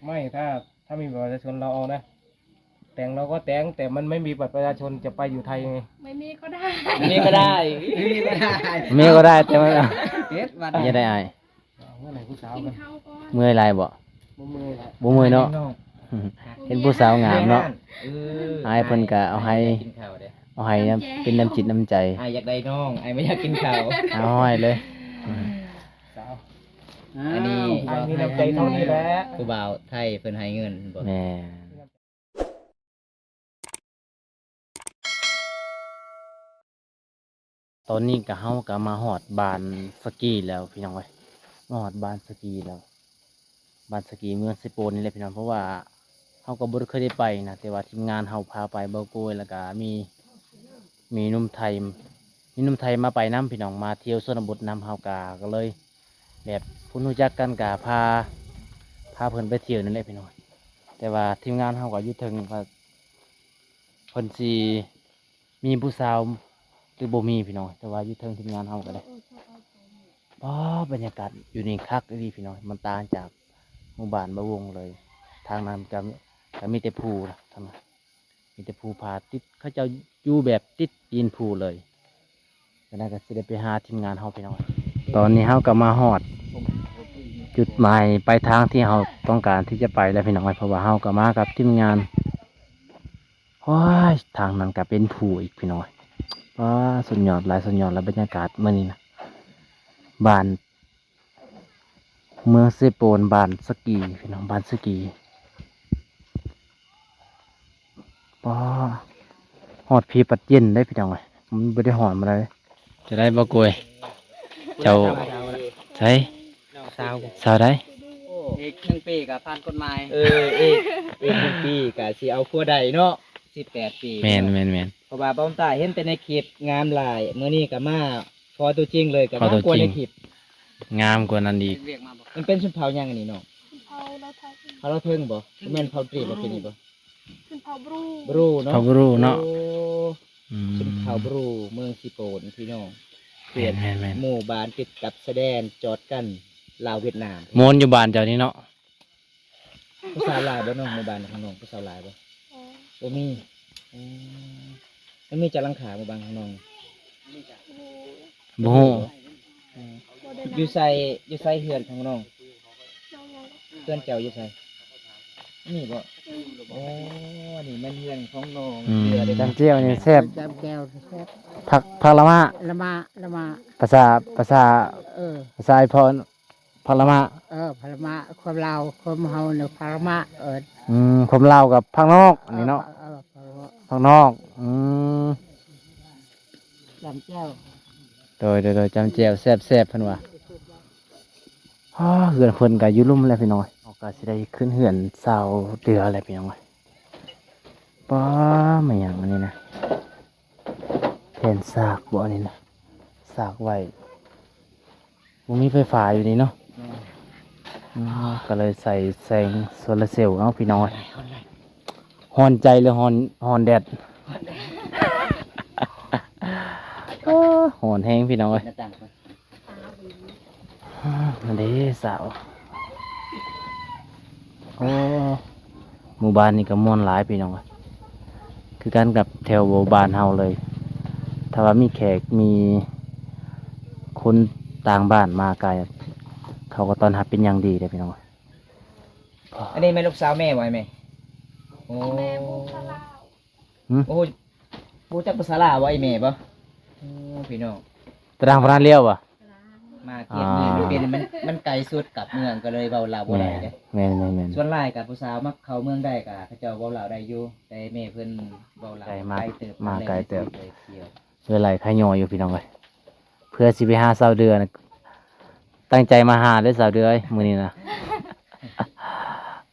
ไม่ ถ้า ถ้ามีบัตรประชาชนเราเอานะ แต่งเราก็แต่ง แต่มันไม่มีบัตรประชาชนจะไปอยู่ไทยไง ไม่มีก็ได้ ไม่มีก็ได้ ไม่มีก็ได้ ไม่มีก็ได้ แต่ว่า เฮ็ดบัด อย่าได้อาย เอาเมื่อไหร่ผู้สาว กิน กัน ข้าวก่อน เมื่อยหลายบ่ บ่เมื่อยละ บ่เมื่อยเนาะ น้อง เห็นผู้สาวงามเนาะ เออ อายเพิ่นก็เอาให้ กินข้าวเด้ เอาให้นะเป็นน้ำจิตน้ำใจ อายอยากได้น้องอายบ่อยากกินข้าว เอาให้เลย สาว อันนี้ อ้ายมีน้ำใจเท่านี้แหละ ผู้บ่าวไทยเพิ่นให้เงินบ่ แม่น ตอนนี้ก็ เฮาก็มาฮอดบ้านสะกีแล้วพี่น้องเอ้ย มาฮอดบ้านสะกีแล้ว บ้านสะกีเมืองเซโปนนี่แหละพี่น้อง เพราะว่าเฮาก็บ่ได้เคยได้ไปนะ แต่ว่าทีมงานเฮาพาไป บ่าวโกย แล้วก็มี มีหนุ่มไทย มีหนุ่มไทยมาไปนำพี่น้อง มาเที่ยวชนบทนำ เฮาก็ ก็เลย แบบเพิ่นรู้จักกันก็พา พาเพิ่นไปเที่ยวนั่นแหละพี่น้อง แต่ว่าทีมงานเฮาก็อยู่เทิงว่า เพิ่นสิมีผู้สาวหรือบ่มีพี่น้อง แต่ว่าอยู่เทิงทีมงานเฮาก็ได้ อ๋อ บรรยากาศอยู่นี่คักอีหลีพี่น้อง มันต่างจากหมู่บ้านบ่าววงเลย ทางนั้นก็ ก็มีแต่ภูนะ ทางนั้นมีแต่ภูผาติด เขาเจ้าอยู่แบบติดตีนภูเลย ก็น่าก็สิได้ไปหาทีมงานเฮาพี่น้อง ตอนนี้เฮาก็มาฮอดจุดหมายปลายทางที่เฮาต้องการที่จะไปแล้วพี่น้อง เพราะว่าเฮาก็มากับทีมงาน โอ้ย ทางนั้นก็เป็นภูอีกพี่น้อง ว้า สุดยอดหลาย สุดยอดหลาย บรรยากาศมื้อนี้นะ บ้าน เมืองเซโปน บ้านสะกี พี่น้อง บ้านสะกี ป๊า ฮอดพี้ปัดเย็นได้พี่น้องเอ้ย มันบ่ได้ฮ้อนปานใด จะได้บ่กวย เจ้า ใส น้องสาว สาวใด อีกหนึ่งปีก็ผ่านกฎหมาย เออ อีก อีกหนึ่งปีก็สิเอาผัวได้เนาะ สิบแปดปี แม่นแม่นแม่น เพราะว่าบ่าวตาเห็นแต่ในคลิป งามหลาย มื้อนี้ก็มา พอตัวจริงเลยก็ พอตัวจริง งามกว่าในคลิป งามกว่านั้นอีก มันเป็นชนเผ่าหยังอันนี้น้อง เผาเราไทย เผ่าลาวเทิงบ่ บ่แม่นเผ่าตรีบ่ ที่นี่บ่ ขึ้นเผาบรู บรูเนาะ เผ่าบรูเนาะ โอ้ อืม ชนเผ่าบรูเมืองสิโปนพี่น้อง เข แม่ ต นแม่นแม่น หมู่บ้านติดกับชายแดนจอดกันลาวเวียดนาม ม่วนอยู่บ้านเจ้านี่เนาะ ผู้สาวหลายบ่น้อง หมู่บ้านของน้องผู้สาวหลายบ่ อ๋อ บ่มี อืม มันมีจักหลังคาหมู่บ้านของน้อง มี บ่ฮู้ อืม อยู่ไส อยู่ไสเฮือนของน้อง น้องยัง เฮือนเจ้าอยู่ไส นี่บ่ โอ้ นี่แม่นเฮือนของน้อง อืม เฮือนเด้ จำเจียวนี่แซ่บ จຳแจ่วแซ่บ ผัก ผักละมะ ละมะละมะ ภาษา ภาษา เออ ภาษาไอ้พ่อ ผักละมะ เออผลมะความลาวความเฮาเนี่ยผลมะเออ อืม ผมลาวกับผักนอก อันนี้เนาะ เออผลมะ ผักนอก อืม จำแจ่ว โดย โดย โดย จำแจ่วแซ่บๆ เพิ่นว่า อ้า เฮือนเพิ่นก็อยู่ลุ่มแล้วพี่น้อง เฮาก็สิได้ขึ้นเฮือนสาวเดือแล้วพี่น้อง ป๊า มาหยังอันนี้นะ แผ่นซากบ่อันนี้นะ ซากไว้ บ่มีไฟฟ้าอยู่นี่เนาะ อืม ก็เลยใส่แสงโซลาร์เซลล์เนาะพี่น้อง ฮ้อนใจหรือฮ้อน ฮ้อนแดด โอ้ ฮ้อนแฮงพี่น้องเอ้ย หน้าต่างก่อน มาเด้สาว โอ้ หมู่บ้านนี้ก็ม่วนหลายพี่น้อง คือกันกับแถวบ้านเฮาเลย ถ้าว่ามีแขก มีคนต่างบ้านมาก็ เขาก็ต้อนรับเป็นอย่างดีเด้พี่น้อง อันนี้แม่นลูกสาวแม่บ่ไอ้แม่ โอ้ แม่พูดภาษาลาว โอ้ รู้จักภาษาลาวบ่ไอ้แม่บ่ โอ้ พี่น้อง ตารางพนันเลี้ยวบ่ มาเขตนี้มันเป็น มัน มันไกลสุดกับเมือง ก็เลยเว้าลาวบ่ได้เด้ แม่น แม่น แม่น ส่วนหลายกับผู้สาวมักเข้าเมืองได้ก็เขาเจ้าเว้าลาวได้อยู่ แต่แม่เพิ่นเว้าลาว ไกลมาก ไกลเติบ มาไกลเติบ เลยเที่ยว เวลาขย่ออยู่พี่น้องเอ้ย เพื่อสิไปหาสาวเดือนะ ตั้งใจมาหาเด้อสาวเดือเอ้ย มื้อนี้นะ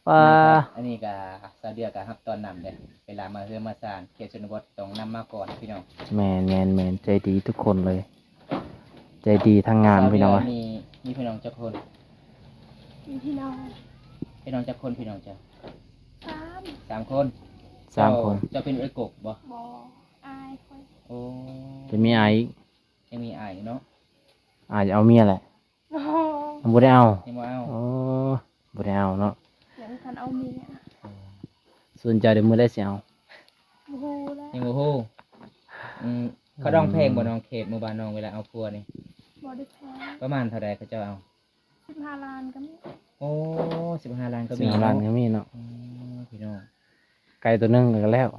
ว้า อันนี้ก็สาวเดือก็รับต้อนรับเด้ เวลามาเฮือนมาซาน เขตชนบทต้องนำมาก่อนพี่น้อง แม่น แม่น แม่น ใจดีทุกคนเลย ใจดีทั้งงานพี่น้องเอ้ย มี มีพี่น้องจักคน มีพี่น้อง พี่น้องจักคนพี่น้องเจ้า สาม สามคน สามคน เจ้า เจ้าเป็นเอื้อยกกบ่ บออายคน โอ้ จะมีอ้ายอีก ยังมีอ้ายอยู่เนาะ อ้ายเอาเมียแหละ อ๋อ บ่ได้เอา ยังบ่เอา โอ้ บ่ได้เอาเนาะ ยังทันเอา ສົນໃຈເດີ ມື້ໃດຊິເອົາ? ບໍ່ຮູ້ແຫຼະ ຍັງບໍ່ຮູ້. ອືມ ເຂົາດອງແພງບໍ່ນ້ອງ ເຂດໝູ່ບ້ານນ້ອງ ເວລາເອົາຜົວນີ້? ບໍ່ໄດ້ແພງ. ປະມານເທົ່າໃດເຂົາເຈົ້າເອົາ? ສິບຫ້າລ້ານກໍມີ. ໂອ້ ສິບຫ້າລ້ານກໍມີ ສິບຫ້າລ້ານກໍມີເນາະ. ອືມ ພີ່ນ້ອງ ໄກ່ຕົວໜຶ່ງກໍແລ້ວ.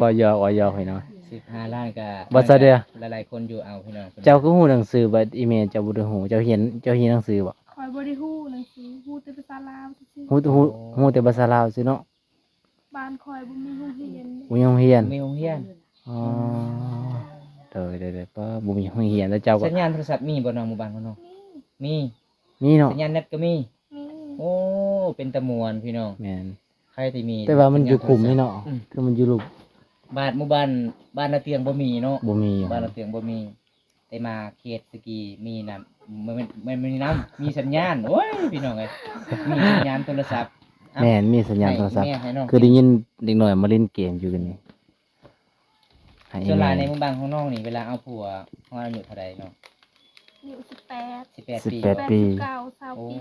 ເວົ້າຢອກ ເວົ້າຢອກພີ່ນ້ອງ. ສິບຫ້າລ້ານກໍ ບໍ່ຊະເດ ຫຼາຍໆຄົນຢູ່ເອົາພີ່ນ້ອງ. ເຈົ້າຄືຮູ້ໜັງສືບັດ ອີ່ແມ່ເຈົ້າບໍ່ໄດ້ຮູ້? ເຈົ້າຮຽນ ເຈົ້າຮຽນໜັງສືບໍ່? ຂ້ອຍບໍ່ໄດ້ຮູ້ໜັງສື ຮູ້ແຕ່ພາສາລາວຊື່ໆ. ຮູ້ ຮູ້ ຮູ້ແຕ່ພາສາລາວຊື່ເນາະ. ບ້ານຂ້ອຍບໍ່ມີໂຮງຮຽນເດ້. ບໍ່ມີໂຮງຮຽນ? ບໍ່ມີໂຮງຮຽນ. ອໍ ໂດຍ ໂດຍ ໂດຍ. ປ້າ ບໍ່ມີໂຮງຮຽນ ແລ້ວເຈົ້າກໍ ສັນຍານໂທລະສັບມີບໍ່ນ້ອງ ໝູ່ບ້ານຂອງນ້ອງ? ມີ ມີ. ມີເນາະ ສັນຍານເນັດກໍມີ. ມີ. ໂອ້ ເປັນຕາມ່ວນພີ່ນ້ອງ. ແມ່ນ ໃຜທີ່ມີ ແຕ່ວ່າມັນຢູ່ຂຸມນີ້ເນາະ. ອືມ ຄືມັນຢູ່ລຸ່ມ. ບາດໝູ່ບ້ານ ບ້ານນາເຕືອງບໍ່ມີເນາະ. ບໍ່ມີ ບ້ານນາເຕືອງບໍ່ມີ. ແຕ່ມາເຂດສະກີມີນຳ ແມ່ນ ແມ່ນ ແມ່ນມີນຳ ມີສັນຍານ. ໂອ້ຍ ພີ່ນ້ອງເອີຍ ມີສັນຍານໂທລະສັບ. ເອົ້າ ແມ່ນ ມີສັນຍານໂທລະສັບ. ໃຫ້ແມ່ ໃຫ້ນ້ອງ ຄືໄດ້ຍິນເດັກນ້ອຍມາຫຼິ້ນເກມຢູ່ກັນນີ້. ໃຫ້ ສ່ວນຫຼາຍໃນໝູ່ບ້ານຂອງນ້ອງນີ້ ເວລາເອົາຜົວຮອດອາຍຸເທົ່າໃດນ້ອງ? ອາຍຸສິບແປດ. ສິບແປດປີ. ສິບແປດປີ. ສິບເກົ້າ ຊາວປີ.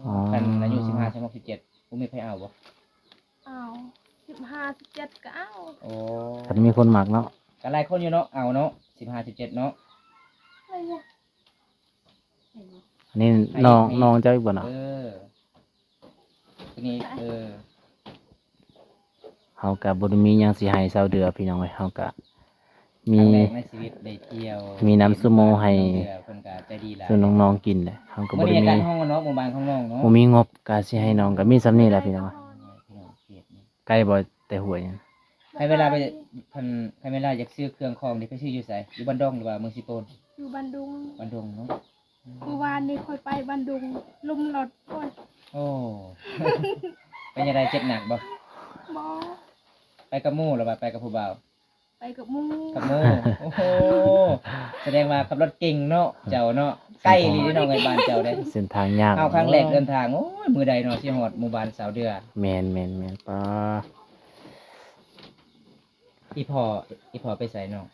ໂອ້ ອໍ ຄັນອາຍຸສິບຫ້າ ສິບຫົກ ສິບເຈັດ ບໍ່ມີໃຜເອົາບໍ່? ເອົາ ສິບຫ້າ ສິບເຈັດກໍເອົາ. ໂອ້ ຄັນມີຄົນມັກເນາະ. ກໍຫຼາຍຄົນຢູ່ເນາະ ເອົາເນາະ ສິບຫ້າ ສິບເຈັດເນາະ. ອັນນີ້ນ້ອງ ນ້ອງເຈົ້າອີກບໍ່ເນາະ? ເອີ ທີນີ້ ເອີ ເຮົາກໍບໍ່ໄດ້ມີຫຍັງຊິໃຫ້ຊາວເດືອພີ່ນ້ອງເອີຍ. ເຮົາກໍມີ ຄັ້ງແລກໃນຊີວິດໄດ້ທ່ຽວ ມີນຳຊຸມໂມໃຫ້ ເພິ່ນກໍໃຈດີຫຼາຍ ສູ່ນ້ອງໆກິນແຫຼະ. ເຮົາກໍບໍ່ໄດ້ມີ ມື້ນີ້ອາກາດຮ້ອນເນາະ ໝູ່ບ້ານຂອງນ້ອງເນາະ. ບໍ່ມີງົບ ກໍຊິໃຫ້ນ້ອງ ກໍມີສ່ຳນີ້ແຫຼະພີ່ນ້ອງ. ໃກ້ບໍ່ແຕ່ຫ້ວຍ? ໃຜເວລາໄປ ຄັນ ໃຜເວລາຢາກຊື້ເຄື່ອງຂອງນີ້ ໄປຊື້ຢູ່ໃສ? ຢູ່ບ້ານດົງ ຫຼືວ່າເມືອງສີໂປນ? ຢູ່ບ້ານດົງ. ບ້ານດົງເນາະ. ມື້ວານນີ້ຂ້ອຍໄປບ້ານດົງ ລົມລົດ. ໂອ້ຍ ໂອ້ ເປັນຈັ່ງໃດ ເຈັບໜັກບໍ່? ບໍ່. ໄປກັບໝູ່ ຫຼືວ່າໄປກັບຜູ້ບ່າວ? ໄປກັບໝູ່. ກັບໝູ່. ໂອ້ໂຫ ສະແດງວ່າຂັບລົດເກັ່ງເນາະ ເຈົ້າເນາະ. ໄກອີ່ຫຼີເດ້ນ້ອງເອີຍ ບ້ານເຈົ້າເດ້. ເສັ້ນທາງຍາກ ເຮົາຄັ້ງແລກເດີນທາງ. ໂອ້ຍ ມື້ໃດເນາະຊິຮອດໝູ່ບ້ານຊາວເດືອ. ແມ່ນໆໆ. ປ້າ ອີ່ພໍ່ ອີ່ພໍ່ໄປໃສນ້ອງ?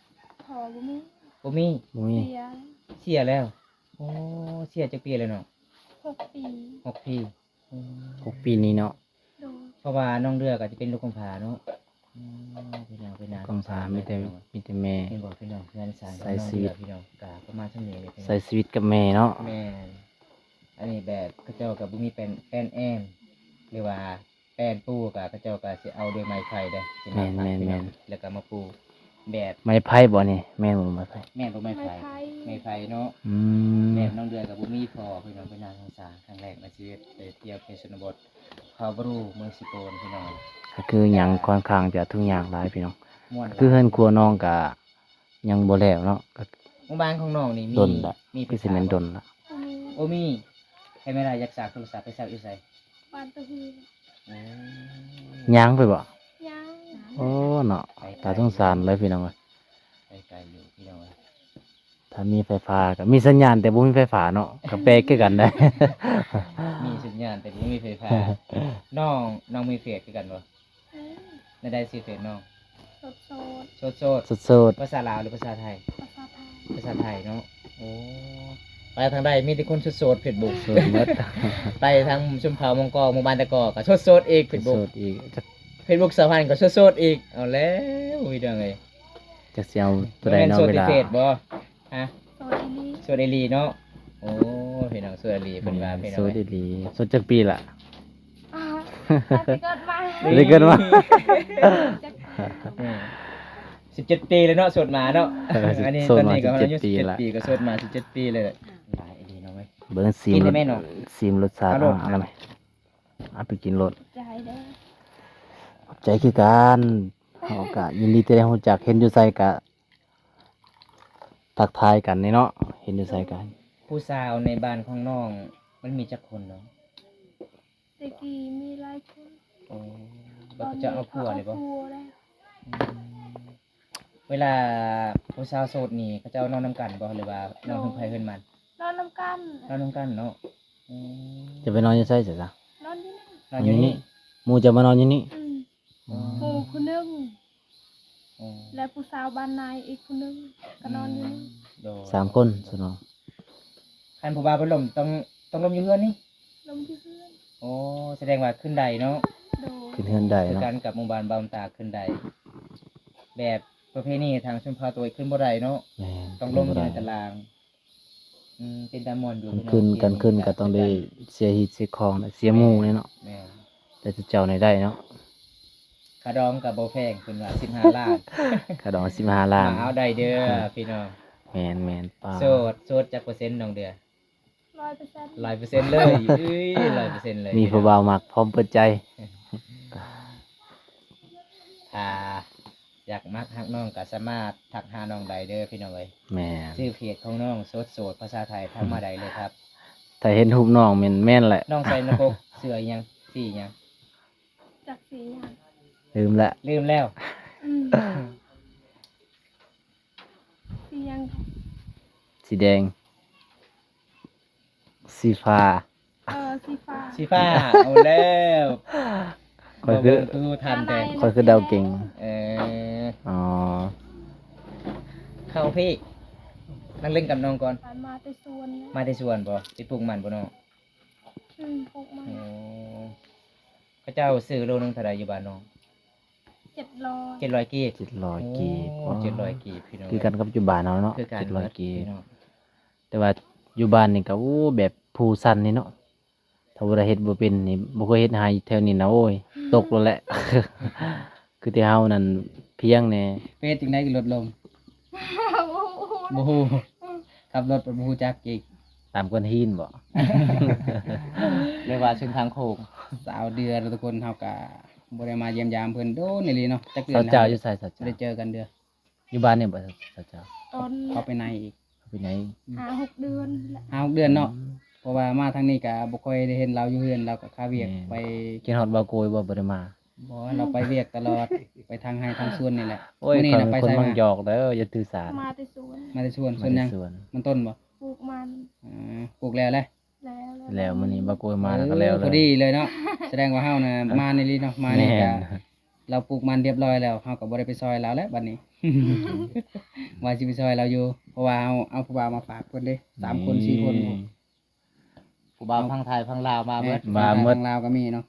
ພໍ່ບໍ່ມີ. ບໍ່ມີ? ບໍ່ມີ. ເສຍ. ເສຍແລ້ວ. ໂອ້ ເສຍຈັກປີແລ້ວນ້ອງ? ຫົກປີ. ຫົກປີ. ອືມ ຫົກປີນີ້ເນາະ. ໂດຍ. ເພາະວ່ານ້ອງເດືອກໍຈະເປັນລູກກຳພ້າເນາະ. ອືມ ພີ່ນ້ອງ ເປັນໜ້າ ກຳພ້າ ມີແຕ່ ມີແຕ່ແມ່. ເຫັນບໍ່ພີ່ນ້ອງ ເຮືອນຊານຂອງນ້ອງເດືອ ໃຊ້ຊີວິດ ພີ່ນ້ອງ ກໍປະມານສ່ຳນີ້ແຫຼະ ໃຊ້ຊີວິດກັບແມ່ເນາະ. ແມ່ນ. ອັນນີ້ແບບເຂົາເຈົ້າກໍບໍ່ມີແປ້ນ ແປ້ນແອມ ຫຼືວ່າ ແປ້ນປູກໍເຂົາເຈົ້າກໍຊິເອົາດ້ວຍໄມ້ໄຜ່ເດ້ ຊິມາ ແມ່ນໆໆ ແລ້ວກໍມາປູແບບ ໄມ້ໄຜ່ບໍ່ນີ້? ແມ່ນບໍ່ໄມ້ໄຜ່? ແມ່ນບໍ່ໄມ້ໄຜ່? ໄມ້ໄຜ່ ໄມ້ໄຜ່ເນາະ. ອືມ ແມ່ນ. ນ້ອງເດືອນກໍບໍ່ມີພໍ່ ພີ່ນ້ອງ ເປັນໜ້າສົງສານ. ຄັ້ງແລກໃນຊີວິດໄດ້ທ່ຽວເຂດຊົນນະບົດ ເຂົ້າບຣູເມືອງສີໂປນ ພີ່ນ້ອງ. ກໍຄືຫຍັງ ຂ້ອນຂ້າງຈະທຸກຍາກຫຼາຍ ພີ່ນ້ອງ. ມ່ວນຫຼາຍ. ຄືເຮືອນຄົວນ້ອງກໍຍັງບໍ່ແລ້ວເນາະ. ກໍໝູ່ບ້ານຂອງນ້ອງນີ້ມີ ດົນລະ ມີໄຟຟ້າ ຄືຊິແມ່ນດົນລະ. ບໍ່ມີ. ບໍ່ມີ. ໃຜເວລາຢາກສາກໂທລະສັບໄປສາກຢູ່ໃສ? ບ້ານຕະຫື. ໂອ້ ຍ່າງໄປບໍ່? ຍ່າງ. ໂອ້ ເນາະ ໄປໄກ ຕາສົງສານເລີຍພີ່ນ້ອງເອີຍ. ໄປໄກຢູ່ພີ່ນ້ອງເອີຍ. ຖ້າມີໄຟຟ້າກໍມີສັນຍານ ແຕ່ບໍ່ມີໄຟຟ້າເນາະ ກໍແປກຄືກັນໄດ໋. ມີສັນຍານແຕ່ບໍ່ມີໄຟຟ້າ. ນ້ອງ ນ້ອງມີເຟສຄືກັນບໍ່? ອືມ ແນວໃດຊື່ເຟສນ້ອງ? ໂສດໆ. ໂສດໆ. ໂສດໆ. ພາສາລາວ ຫຼື ພາສາໄທ? ພາສາໄທ. ພາສາໄທເນາະ. ໂອ້ ໄປທາງໃດມີແຕ່ຄົນໂສດໆ ເຟສບຸກ. ໂສດໝົດ. ໄປທາງຊົນເຜົ່າມົງກໍ ໝູ່ບ້ານຕະກໍກໍໂສດໆອີກ ເຟສບຸກ. ໂສດອີກ. ເຟສບຸກສາວພັນກໍໂສດໆອີກ. ເອົາແລ້ວ ພີ່ນ້ອງເອີຍ. ຈັກຊິເອົາຕົວໃດເນາະ ເວລາ. ໂສດອີ່ຫຼີບໍ່? ຮະ? ໂສດອີ່ຫຼີ. ໂສດອີ່ຫຼີເນາະ. ໂອ້ ພີ່ນ້ອງ ໂສດອີ່ຫຼີ ເພິ່ນວ່າ ພີ່ນ້ອງເອີຍ. ໂສດອີ່ຫຼີ. ໂສດຈັກປີລະ? ອ່າ ຕັ້ງແຕ່ເກີດມາ. ຕັ້ງແຕ່ເກີດມາ. ອືມ ສິບເຈັດປີແລ້ວເນາະ ໂສດມາເນາະ. ເອີ ອັນນີ້ ໂສດມາ ຕອນນີ້ກໍອາຍຸສິບເຈັດປີ ສິບເຈັດປີ ກໍໂສດມາສິບເຈັດປີເລີຍ. ຫຼາຍອີ່ຫຼີເນາະເວີຍ. ເບິ່ງຊີມ ຊີມລົດຊາດ. ເອົາໂລດ ເອົາ ເອົາໄປກິນໂລດ. ໃຈເດີ ຂອບໃຈຄືກັນ. ເຮົາກໍຍິນດີທີ່ໄດ້ຮູ້ຈັກ ເຫັນຢູ່ໃສກໍທັກທາຍກັນນີ້ເນາະ ເຫັນຢູ່ໃສກໍ. ຜູ້ສາວໃນບ້ານຂອງນ້ອງມັນມີຈັກຄົນເນາະ? ແຕ່ກີ້ມີຫຼາຍຄົນ. ໂອ້ ແລ້ວເຂົາເຈົ້າເອົາຜົວແລ້ວບໍ່? ເຂົາເຈົ້າເອົາຜົວແລ້ວ. ອືມ ເວລາຜູ້ສາວໂສດນີ້ ເຂົາເຈົ້ານອນນຳກັນບໍ່ ຫຼືວ່ານອນເຮືອນໃຜເຮືອນມັນ? ນອນນຳກັນ. ນອນນຳກັນເນາະ. ອືມ ຈະໄປນອນຢູ່ໃສຊະ? ນອນຢູ່ນີ້. ນອນຢູ່ນີ້. ໝູ່ຈະມານອນຢູ່ນີ້? ອືມ ອໍ ໝູ່ຜູ້ໜຶ່ງ. ອໍ ແລະ ຜູ້ສາວບ້ານນາຍອີກຜູ້ໜຶ່ງກໍນອນຢູ່ນີ້. ອືມ ໂດຍ ສາມຄົນຊະເນາະ. ຄັນຜູ້ບ່າວເພິ່ນລົມ ຕ້ອງ ຕ້ອງລົມຢູ່ເຮືອນນີ້? ລົມຢູ່ເຮືອນ. ໂອ້ ສະແດງວ່າຂຶ້ນໄດ້ເນາະ. ຂຶ້ນເຮືອນໄດ້ເນາະ ຄືກັນກັບໝູ່ບ້ານບ່າວຕາຂຶ້ນໄດ້ ແບບປະເພນີທາງຊົນເຜົ່າໂຕຍຂຶ້ນບໍ່ໄດ້ເນາະ ແມ່ນ ຕ້ອງລົງຢູ່ໃນຕາລາງ. ອືມ ເປັນຕາມ່ວນຢູ່ ຄັນຂຶ້ນ ຄັນຂຶ້ນກໍຕ້ອງໄດ້ເສຍຮີດເສຍຄອງ ເສຍໝູ່ແດ່ເນາະ ແມ່ນ ແຕ່ເຈົ້ານີ້ໄດ້ເນາະ ຄ່າດອງກໍບໍ່ແພງ ເພິ່ນວ່າສິບຫ້າລ້ານ ຄ່າດອງສິບຫ້າລ້ານ ມາເອົາໄດ້ເດີພີ່ນ້ອງ ແມ່ນໆ ປາ ໂສດ ໂສດຈັກເປີເຊັນນ້ອງເດືອ? ຮ້ອຍເປີເຊັນ ຮ້ອຍເປີເຊັນເລີຍ ເອີຍ ຮ້ອຍເປີເຊັນເລີຍ ມີຜູ້ບ່າວມັກ ພ້ອມເປີດໃຈ ຖ້າຢາກມັກຮັກນ້ອງກໍສາມາດທັກຫານ້ອງໄດ້ເດີພີ່ນ້ອງເອີຍ ແມ່ນ ຊື່ເພຈຂອງນ້ອງ ໂສດໆ ພາສາໄທ ທັກມາໄດ້ເລີຍຄັບ ຖ້າເຫັນຮູບນ້ອງແມ່ນ ແມ່ນແຫຼະ ນ້ອງໃສ່ໜ້າປົກເສື້ອອີ່ຫຍັງ ສີຫຍັງ? ຈັກສີຫຍັງ ລືມແລ້ວ ລືມແລ້ວ ອືມ ສີຫຍັງ? ສີແດງ ສີຟ້າ ເອີ ສີຟ້າ ສີຟ້າ ເອົາແລ້ວ ຂ້ອຍຄື ບໍ່ຮູ້ທັນແທ້ ຂ້ອຍຄືເດົາເກັ່ງ ເອີ ອໍ ເຂົ້າພີ້ ນັ່ງຫຼິ້ນກັບນ້ອງກ່ອນ ມາແຕ່ສວນ ມາແຕ່ສວນບໍ່? ໄປປູກມັນບໍ່ນ້ອງ? ອືມ ປູກມັນ ໂອ້ ເຂົາເຈົ້າຊື້ໂລໜຶ່ງເທົ່າໃດຢູ່ບ້ານນ້ອງ? ເຈັດຮ້ອຍ ເຈັດຮ້ອຍກີບ ເຈັດຮ້ອຍກີບ ໂອ້ ເຈັດຮ້ອຍກີບ ພີ່ນ້ອງ ຄືກັນກັບຢູ່ບ້ານເຮົາເນາະ ຄືກັນ ເຈັດຮ້ອຍກີບ ພີ່ນ້ອງ ແຕ່ວ່າຢູ່ບ້ານນີ້ກໍ ໂອ້ ແບບພູຊັນນີ້ເນາະ ຖ້າບໍ່ໄດ້ເຮັດບໍ່ເປັນນີ້ ບໍ່ເຄີຍເຮັດຫາຢູ່ແຖວນີ້ນະ ໂອ້ຍ ຕົກໂລດແຫຼະ ຄືແຕ່ເຮົານັ້ນພຽງແດ່ ເຮັດຈັ່ງໃດຄືລົດລົງ? ບໍ່ຮູ້ ບໍ່ຮູ້ ອືມ ຂັບລົດບໍ່ຮູ້ຈັກອີກ ຕາມກ້ອນຫີນບໍ? ເອີ້ນວ່າເສັ້ນທາງໂຄ້ງ ສາວເດືອນ ທຸກຄົນ ເຮົາກະບໍ່ໄດ້ມາຢ້ຽມຢາມເພິ່ນດົນອີ່ຫຼີເນາະ ຈັກເດືອນ ສາວເຈົ້າຢູ່ໃສ? ສາວເຈົ້າ ບໍ່ໄດ້ເຈີກັນເດືອ ຢູ່ບ້ານນີ້ບໍ? ສາວເຈົ້າ ຕອນ ເຂົ້າໄປໃນອີກ ເຂົ້າໄປໃນ ຫ້າຫົກເດືອນແຫຼະ ຫ້າຫົກເດືອນເນາະ ອືມ ເພາະວ່າມາທາງນີ້ກະບໍ່ຄ່ອຍໄດ້ເຫັນລາວຢູ່ເຮືອນ ລາວກະຄາວຽກ ແມ່ນ ໄປ ຄິດຮອດບ່າວໂກຍບໍ່? ບໍ່ໄດ້ມາ ບໍ່ ລາວໄປວຽກຕະຫຼອດ ໄປທາງໄຮ່ທາງສວນນີ້ແຫຼະ ໂອ້ຍ ມື້ນີ້ນະ ຂ້ອຍເປັນຄົນມັກຫຍອກເດີ ຢ່າຖືສາ ມາແຕ່ສວນ ມາແຕ່ສວນ ສວນຫຍັງ? ມາແຕ່ສວນ ມັນຕົ້ນບໍ່? ປູກມັນ ເອີ ປູກແລ້ວແຫຼະ ແລ້ວ ແລ້ວ ມື້ນີ້ບ່າວໂກຍມາ ເອີ ແລ້ວກໍແລ້ວເລີຍ ພໍດີເລີຍເນາະ ສະແດງວ່າເຮົານະ ມາໃນນີ້ເນາະ ມານີ້ກະ ແມ່ນ ລາວປູກມັນຮຽບຮ້ອຍແລ້ວ ເຮົາກໍບໍ່ໄດ້ໄປຊ່ອຍລາວແລ້ວບັດນີ້ ວ່າຊິໄປຊ່ອຍລາວຢູ່ ເພາະວ່າເຮົາເອົາຜູ້ບ່າວມາຝາກເພິ່ນເດ້ ສາມຄົນ ສີ່ຄົນ ນີ້ ຜູ້ບ່າວ ເອົາ ຝັ່ງໄທຝັ່ງລາວມາເບິດ ແມ່ນ ມາເບິດ ຝັ່ງໄທຝັ່ງລາວກໍມີເນາະ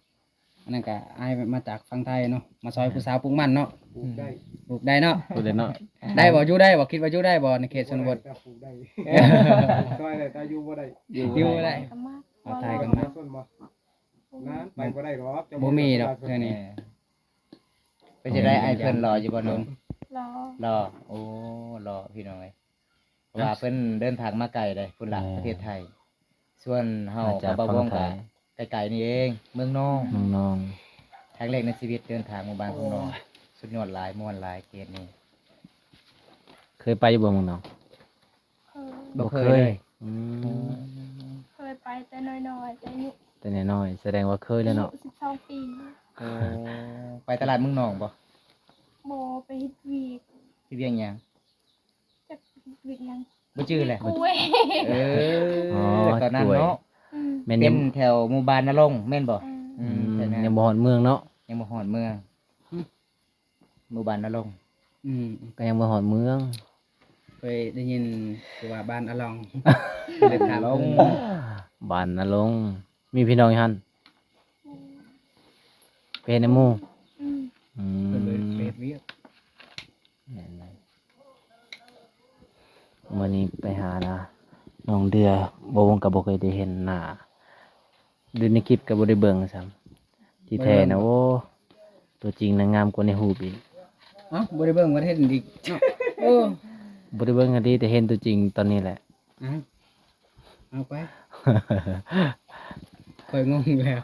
ອັນນັ້ນກະອ້າຍມາຈາກຝັ່ງໄທເນາະ ມາຊ່ອຍຜູ້ສາວປູກມັນເນາະ ປູກໄດ້ ປູກໄດ້ເນາະ ປູກໄດ້ເນາະ ໄດ້ບໍ່? ຢູ່ໄດ້ບໍ່? ຄິດວ່າຢູ່ໄດ້ບໍ່ໃນເຂດຊົນນະບົດ? ປູກໄດ້ ຊ່ອຍໄດ້ ແຕ່ຢູ່ບໍ່ໄດ້ ຢູ່ບໍ່ໄດ້ ຢູ່ບໍ່ໄດ້ ເອົາໄທກັນມາ ປະຊາຊົນບໍ່? ນັ້ນ ໄປບໍ່ໄດ້ດອກ ເຈົ້າ ບໍ່ມີດອກ ບໍ່ມີປະຊາຊົນ ເທື່ອນີ້ ເປັນຈັ່ງໃດ ອ້າຍເພິ່ນຫຼໍ່ຢູ່ບໍ່ນ້ອງ? ຫຼໍ່ ຫຼໍ່ ໂອ້ ຫຼໍ່ ພີ່ນ້ອງເອີຍ ເພາະວ່າເພິ່ນເດີນທາງມາໄກເດ້ ພຸ້ນລະ ແມ່ນ ປະເທດໄທ ສ່ວນເຮົາກັບບ່າວບົງກະໄກໆນີ້ເອງ ເມືອງນອງ ເມືອງນອງ ຄັ້ງແລກໃນຊີວິດເດີນທາງໝູ່ບ້ານຂອງນ້ອງ ໂອ້ຍ ສຸດຍອດຫຼາຍ ມ່ວນຫຼາຍເຂດນີ້ ເຄີຍໄປຢູ່ບໍ່ເມືອງນອງ? ເຄີຍ ບໍ່ເຄີຍ ບໍ່ເຄີຍເລີຍ ອືມ ເຄີຍໄປແຕ່ນ້ອຍໆ ແຕ່ອາຍຸ ແຕ່ນ້ອຍໆ ສະແດງວ່າເຄີຍແລ້ວເນາະ ອາຍຸສິບສອງປີ ໂອ້ ໄປຕະຫຼາດເມືອງນອງບໍ່? ບໍ່ ໄປເຮັດວຽກ ເຮັດວຽກຫຍັງ? ຈັກເຮັດວຽກຫຍັງ ບໍ່ຈື່ແຫຼະ ໂອ້ຍ ເອີ ອໍ ຕອນນັ້ນເນາະ ອືມ ແມ່ນ ເປັນແຖວໝູ່ບ້ານນາລົງແມ່ນບໍ່? ອືມ ອືມ ແຖວນັ້ນ ຍັງບໍ່ຮອດເມືອງເນາະ ຍັງບໍ່ຮອດເມືອງ ອືມ ໝູ່ບ້ານນາລົງ ອືມ ກໍຍັງບໍ່ຮອດເມືອງ ເຄີຍໄດ້ຍິນແຕ່ວ່າບ້ານອາລອງ ເລີຍຖາມ ອາລອງ ບ້ານນາລົງ ມີພີ່ນ້ອງຢູ່ຫັ້ນ ອືມ ໄປເຮັດນຳໝູ່ ອືມ ອືມ ເພິ່ນໄປເຮັດວຽກ ແມ່ນ ມື້ນີ້ໄປຫານະ ນ້ອງເດືອ ບ່າວບົງກໍບໍ່ເຄີຍໄດ້ເຫັນໜ້າ ຢູ່ໃນຄລິບກໍບໍ່ໄດ້ເບິ່ງຊ້ຳ ທີ່ແທ້ນະ ບໍ່ໄດ້ເບິ່ງ ໂອ້ ຕົວຈິງນະງາມກວ່າໃນຮູບອີກ ເອົ້າ ບໍ່ໄດ້ເບິ່ງ ບໍ່ໄດ້ເຫັນອີກເນາະ ໂອ້ ບໍ່ໄດ້ເບິ່ງຫັ້ນຕິ ແຕ່ເຫັນຕົວຈິງຕອນນີ້ແຫຼະ ເອົ້າ ເອົາໄປ ຂ້ອຍງົງແລ້ວ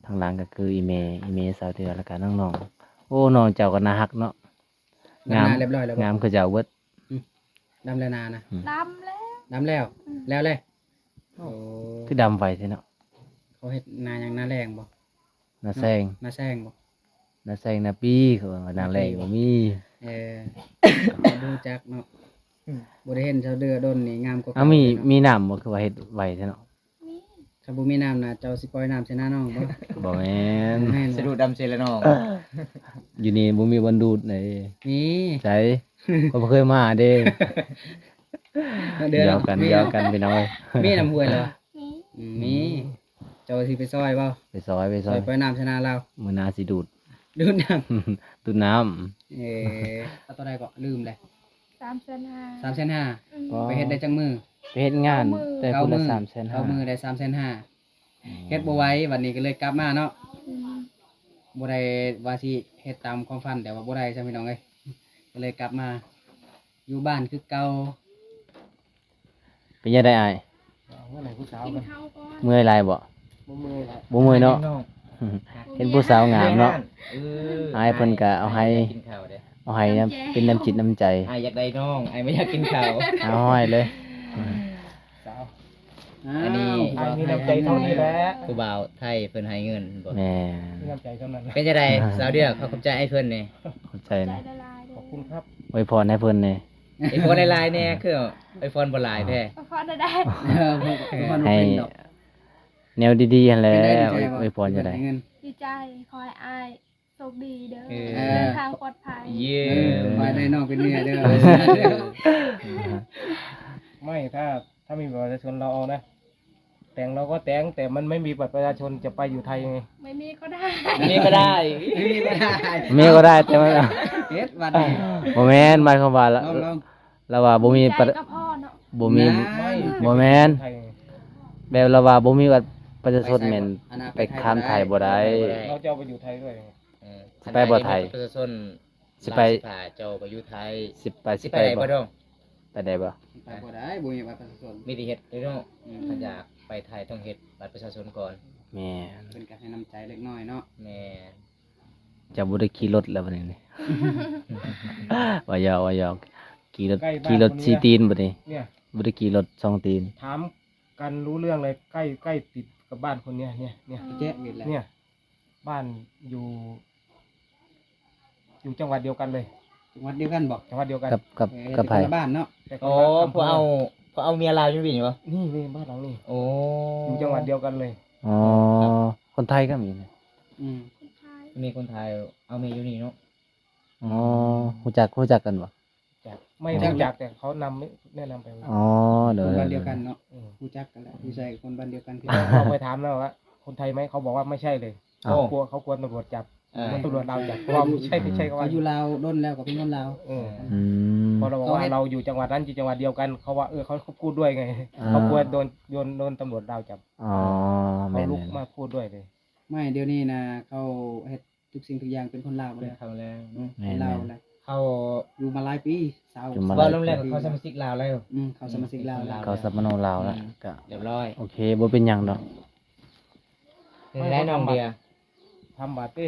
ທາງຫຼັງກໍຄືອີ່ແມ່ ອີ່ແມ່ສາວເດືອນ ແລ້ວກໍນ້ອງໆ ໂອ້ ນ້ອງເຈົ້າກໍໜ້າຮັກເນາະ ດຳນາ ງາມ ຮຽບຮ້ອຍແລ້ວບໍ່? ງາມຄືເຈົ້າເບິດ ອືມ ດຳແລ້ວນານະ? ອືມ ດຳແລ້ວ ດຳແລ້ວ ອືມ ແລ້ວເລີຍ ໂອ້ ໂອ້ ຄືດຳໄວແທ້ເນາະ ເຂົາເຮັດນາຫຍັງ? ນາແລ້ງບໍ່? ນາແຊງ ນາແຊງບໍ່? ນາແຊງ ນາປີ ເຂົາວ່າ ນາແລ້ງບໍ່ມີ ເອີ ບໍ່ຮູ້ຈັກເນາະ ອືມ ບໍ່ໄດ້ເຫັນຊາວເດືອດົນນີ້ ງາມກວ່າເກົ່າ ມີ ເນາະ ມີນ້ຳບໍ່? ຄືວ່າເຮັດໄວແທ້ເນາະ ມີ ຄັນບໍ່ມີນ້ຳນະ ເຈົ້າຊິປ່ອຍນ້ຳໃສ່ໜ້ານ້ອງບໍ່? ບໍ່ແມ່ນ ບໍ່ແມ່ນ ສະດຸດດຳເຊລະນ້ອງ ຢູ່ນີ້ບໍ່ມີບ່ອນດູດເດ້ ມີ ໃສ? ຂ້ອຍບໍ່ເຄີຍມາເດ້ ເດີ ຢອກກັນ ມີ ຢອກກັນພີ່ນ້ອງເອີຍ ມີນ້ຳຫ້ວຍແລ້ວ ມີ ອືມ ມີ ເຈົ້ ວ່າຊິໄປຊ່ອຍບໍ່? ໄປຊ່ອຍ ໄປຊ່ອຍ ຊ່ອຍປ່ອຍນ້ຳໃສ່ນາລາວ. ມື້ໜ້າຊິດູດ ດູດນ້ຳ ດູດນ້ຳ. ເອີ ເອົາເທົ່າໃດກໍລືມແລ້ວ. ສາມແສນຫ້າ ສາມແສນຫ້າ. ອືມ ໄປເຮັດໄດ້ຈັກມື້? ໄປເຮັດງານ ເກົ້າມື້ ແຕ່ຄົນລະ ເກົ້າມື້ ສາມແສນຫ້າ ເກົ້າມື້ໄດ້ສາມແສນຫ້າ. ອືມ ເຮັດບໍ່ໄຫວ ບັດນີ້ກໍເລີຍກັບມາເນາະ. ອືມ ບໍ່ໄດ້ວ່າຊິເຮັດຕາມຄວາມຝັນ ແຕ່ວ່າບໍ່ໄດ້ຊະ ພີ່ນ້ອງເອີຍ ກໍເລີຍກັບມາຢູ່ບ້ານຄືເກົ່າ. ເປັນຈັ່ງໃດອ້າຍ? ເອົາເງິນໃຫ້ຜູ້ສາວ ກິນ ກັນ ເຂົ້າກ່ອນ. ເມື່ອຍຫຼາຍບໍ່? ບໍ່ເມື່ອຍລະ ບໍ່ເມື່ອຍເນາະ. ເຫັນຜູ້ສາວງາມເນາະ. ເອີ ອ້າຍເພິ່ນກໍເອົາໃຫ້ ອ້າຍຢາກກິນເຂົ້າເດ້ ເອົາໃຫ້ນຳ ນ້ຳໃຈ ເປັນນ້ຳຈິດນ້ຳໃຈ. ອ້າຍຢາກໄດ້ນ້ອງ ອ້າຍບໍ່ຢາກກິນເຂົ້າ. ເອົາໃຫ້ເລີຍ ສາວ. ອັນນີ້ ອ້າຍມີນ້ຳໃຈເທົ່ານີ້ແຫຼະ. ຜູ້ບ່າວໄທເພິ່ນໃຫ້ເງິນບໍ່? ແມ່ນ ມີນ້ຳໃຈເທົ່ານັ້ນ. ເປັນຈັ່ງໃດສາວເດືອ ຂໍຂອບໃຈອ້າຍເພິ່ນແດ່. ຂອບໃຈນະ ຂອບໃຈຫຼາຍໆເດີ ຂອບຄຸນຄັບ. ອວຍພອນໃຫ້ເພິ່ນແດ່ ອວຍພອນຫຼາຍໆແທ້ ຄືອວຍພອນບໍ່ຫຼາຍແທ້. ອວຍພອນໄດ້ ອວຍພອນບໍ່ເປັນດອກ. ໃຫ້ແນວດີໆຫັ້ນແຫຼະ. ເປັນໃດ ດີໃຈບໍ່ ອວຍພອນຈັ່ງໃດ? ດີໃຈ ຂໍໃຫ້ອ້າຍໂຊກດີເດີ ເອີ ເດີນທາງປອດໄພ. ເຢ້ ເອີ ຂໍໃຫ້ໄດ້ນ້ອງເປັນເມຍເດີ. ໄມ່ ຖ້າ ຖ້າມີບັດປະຊາຊົນລາວອອກນະ ແຕ່ງລາວກໍແຕ່ງ ແຕ່ມັນໄມ່ມີບັດປະຊາຊົນຈະໄປຢູ່ໄທໄງ. ໄມ່ມີກໍໄດ້ ໄມ່ມີກໍໄດ້ ໄມ່ມີກໍໄດ້ ໄມ່ມີກໍໄດ້ ແຕ່ວ່າ ເຮັດບັດນີ້ ບໍ່ແມ່ນ ໝາຍຄວາມວ່າ ລອງ ລາວວ່າບໍ່ມີ ໃຈກໍພໍເນາະ ບໍ່ມີ ນະ ບໍ່ແມ່ນ ແບບລາວວ່າບໍ່ມີບັດປະຊາຊົນແມ່ນ ໄປຂ້າມໄທບໍ່ໄດ້. ລາວຈະເອົາໄປຢູ່ໄທດ້ວຍ. ເອີ ຊິໄປບໍ່ໄທ? ຄັນໃຜມີບັດປະຊາຊົນ ຊິໄປ ລາວຊິພາເຈົ້າໄປຢູ່ໄທ. ຊິໄປ ຊິໄປໄດ້ບໍ່? ໄປໄດ້ບໍ່? ໄປບໍ່ໄດ້ ບໍ່ມີບັດປະຊາຊົນ. ມີແຕ່ເຮັດເດ້ເນາະ. ອືມ ຄັນຢາກໄປໄທຕ້ອງເຮັດບັດປະຊາຊົນກ່ອນ. ແມ່ນ ເພິ່ນກໍໃຫ້ນ້ຳໃຈເລັກນ້ອຍເນາະ. ແມ່ນ ເຈົ້າບໍ່ໄດ້ຂີ່ລົດແລ້ວບັດນີ້. ວ່າຫຍອກ ວ່າຫຍອກ. ຂີ່ລົດ ໃກ້ບ້ານ ຂີ່ລົດ ຄົນເນີ້ຍ ສີ່ຕີນບັດນີ້ ເນີ້ຍ ບໍ່ໄດ້ຂີ່ລົດສອງຕີນ. ຖາມກັນຮູ້ເລື່ອງເລີຍ ໃກ້ ໃກ້ຕິດກັບບ້ານຄົນເນີ້ຍ ເນີ້ຍ ເນີ້ຍ ແຈະເວດແລ້ວ ເນີ້ຍ ບ້ານຢູ່ ຢູ່ຈັງຫວັດດຽວກັນເລີຍ. ຈັງຫວັດດຽວກັນບໍ່? ຈັງຫວັດດຽວກັນ ກັບ ກັບ ເອີ ກັບໃຜ? ແຕ່ຄົນລະບ້ານເນາະ. ແຕ່ຄົນລະ ອໍ ອຳເພີ ຜູ້ເອົາ ຜູ້ເອົາເມຍລາວຢູ່ນີ້ບໍ່? ນີ້ ນີ້ ບ້ານຫຼັງນີ້. ໂອ້ ຢູ່ຈັງຫວັດດຽວກັນເລີຍ. ອໍ ຄົນໄທກໍມີນະ. ອືມ ຄົນໄທ ມີຄົນໄທເອົາເມຍຢູ່ນີ້ເນາະ. ອໍ ຮູ້ຈັກ ຮູ້ຈັກກັນບໍ່? ຈັກ ໄມ່ຮູ້ຈັກ ແຕ່ເຂົານຳ ແນະນຳໄປ. ອໍ ໂດຍ ຄົນບ້ານດຽວກັນເນາະ. ອືມ ຮູ້ຈັກກັນແຫຼະ ຢູ່ໃສກໍຄົນບ້ານດຽວກັນ. ເຮົາໄປຖາມແລ້ວວ່າຄົນໄທໄໝ? ເຂົາບອກວ່າໄມ່ໃຊ່ເລີຍ. ເຂົາ ເຂົາກົວ ເຂົາກົວຕຳຫຼວດຈັບ ເອີ ຕົວຕຳຫຼວດລາວຈັບ ເພາະວ່າບໍ່ໃຊ່ ບໍ່ໃຊ່ເຂົາວ່າ ເຂົາຢູ່ລາວດົນແລ້ວ ເຂົາເປັນຄົນລາວ. ເອີ ອືມ ເພາະລາວບອກວ່າ ເຂົາເຮັດ ລາວຢູ່ຈັງຫວັດນັ້ນ ຢູ່ຈັງຫວັດດຽວກັນ ເຂົາວ່າ ເອີ ເຂົາ ເຂົາພູດດ້ວຍໄງ. ອ່າ ເຂົາກົວໂດນ ໂດນ ໂດນຕຳຫຼວດລາວຈັບ. ອໍ ເຂົາລຸກ ແມ່ນໆ ມາພູດດ້ວຍເລີຍ. ໄມ່ ດຽວນີ້ນະ ເຂົາເຮັດ ທຸກສິ່ງທຸກຢ່າງເປັນຄົນລາວໝົດແລ້ວ. ເປັນຄົນລາວແລ້ວ. ອືມ ແມ່ນໆ ເປັນລາວແລ້ວ. ເຂົາຢູ່ມາຫຼາຍປີ ຊາວ ຢູ່ມາຫຼາຍປີ ເວົ້າລວມແລ້ວເຂົາສະມາຊິກລາວແລ້ວ. ອືມ ເຂົາສະມາຊິກລາວແລ້ວ. ເຂົາສະມະໂນລາວແລ້ວ. ອືມ ກໍລຽບຮ້ອຍ. ໂອເຄ ບໍ່ເປັນຫຍັງດອກ. ເປັນໄດນ້ອງເດຍ? ທຳບັດເດ້.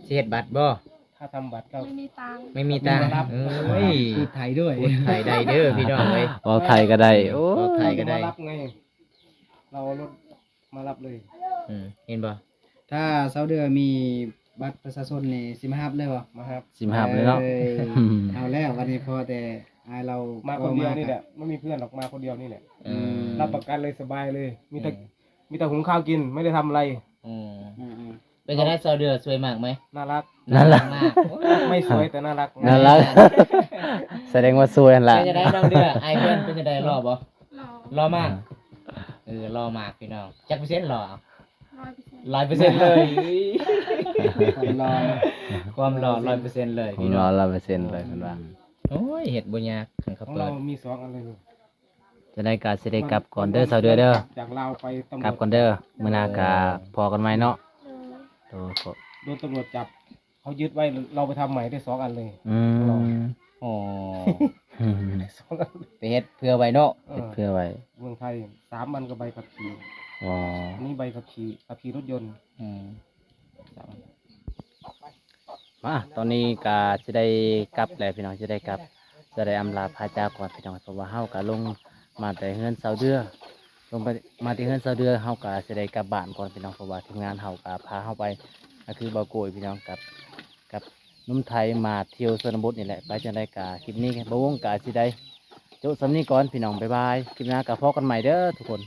ຊິເຮັດບັດບໍ່? ຖ້າທຳບັດກໍ ໄມ່ມີຕັງ ໄມ່ມີຕັງ. ເອີຍ ພູດໄທດ້ວຍ ພູດໄທໄດ້ເດີພີ່ນ້ອງເອີຍ. ເວົ້າໄທກໍໄດ້. ໂອ້ ເວົ້າໄທກໍໄດ້. ມາຮັບໄງ ລາວເອົາລົດ ມາຮັບເລີຍ. ອືມ ເຫັນບໍ່? ຖ້າຊາວເດືອມີບັດປະຊາຊົນນີ້ ຊິມາຮັບເລີຍບໍ່? ມາຮັບ ຊິມາຮັບເລີຍເນາະ. ເອີຍ ເອົາແລ້ວ ວັນນີ້ພໍແຕ່ອ້າຍລາວມາຄົນດຽວນີ້ແຫຼະ. ບໍ່ມີເພື່ອນດອກ ມາຄົນດຽວນີ້ແຫຼະ. ອືມ ຮັບປະກັນເລີຍ ສະບາຍເລີຍ. ມີແຕ່ ອືມ ມີແຕ່ຫຸງຂ້າວກິນ ໄມ່ໄດ້ທຳອະໄລ. ອືມ ອືມໆ ເປັນຈັ່ງໃດຊາວເດືອ ສວຍມາກໄໝ? ໜ້າລັກ ໜ້າລັກມາກ. ໄມ່ສວຍແຕ່ໜ້າລັກ ໜ້າລັກ. ສະແດງວ່າສວຍຫັ້ນລະ. ເປັນຈັ່ງໃດນ້ອງເດືອ ອ້າຍເພື່ອນເປັນຈັ່ງໃດ ຫຼໍ່ບໍ່? ຫຼໍ່ ຫຼໍ່ມາກ. ເອີ ຫຼໍ່ມາກພີ່ນ້ອງ. ຈັກເປີເຊັນຫຼໍ່? ຮ້ອຍເປີເຊັນ ຮ້ອຍເປີເຊັນເລີຍ. ຄວາມຫຼໍ່ ຄວາມຫຼໍ່ຮ້ອຍເປີເຊັນເລີຍ ຄວາມຫຼໍ່ຮ້ອຍເປີເຊັນເລີຍເພິ່ນວ່າ. ໂອ້ຍ ເຮັດບໍ່ຍາກ ຄັນເຂົາເປີດ. ຂອງເຮົາມີສອງອັນເລີຍ. ຈັ່ງໃດກໍຊິໄດ້ກັບກ່ອນເດີ ຊາວເດືອເດີ. ຈາກລາວໄປຕຳຫຼວດ ກັບກ່ອນເດີ. ມື້ໜ້າກໍພໍ້ກັນໃໝ່ເນາະ. ໂດຍ ໂດຍ ໂດນຕຳຫຼວດຈັບ ເຂົາຍຶດໄວ້ ລາວໄປທຳໃໝ່ໄດ້ສອງອັນເລີຍ. ອືມ ອໍ ສອງອັນ ໄປເຮັດເພື່ອໄວ້ເນາະ. ເອີ ເຮັດເພື່ອໄວ້. ເມືອງໄທ ສາມອັນກໍໃບຂັບຂີ່. ອໍ ອັນນີ້ໃບຂັບຂີ່ ຂັບຂີ່ລົດຍົນ. ອືມ ສາມອັນ. ມາ ຕອນນີ້ກໍຊິໄດ້ກັບແລ້ວພີ່ນ້ອງ ຊິໄດ້ກັບ ຈະໄດ້ອຳລາພາຈາກກ່ອນພີ່ນ້ອງ ເພາະວ່າເຮົາກໍລົງມາແຕ່ເຮືອນຊາວເດືອ ລົງໄປ ມາແຕ່ເຮືອນຊາວເດືອ ເຮົາກໍຊິໄດ້ກັບບ້ານກ່ອນພີ່ນ້ອງ ເພາະວ່າທີມງານເຮົາກໍພາເຮົາໄປ ກໍຄືບ່າວໂກຍພີ່ນ້ອງ ກັບ ກັບໜຸ່ມໄທມາທ່ຽວຊົນນະບົດນີ້ແຫຼະ. ໄປຈັ່ງໃດກໍຄລິບນີ້ບ່າວວົງກໍຊິໄດ້ໂຈະສ່ຳນີ້ກ່ອນພີ່ນ້ອງ ບາຍບາຍ ຄລິບໜ້າກໍພໍ້ກັນໃໝ່ເດີທຸກຄົນ.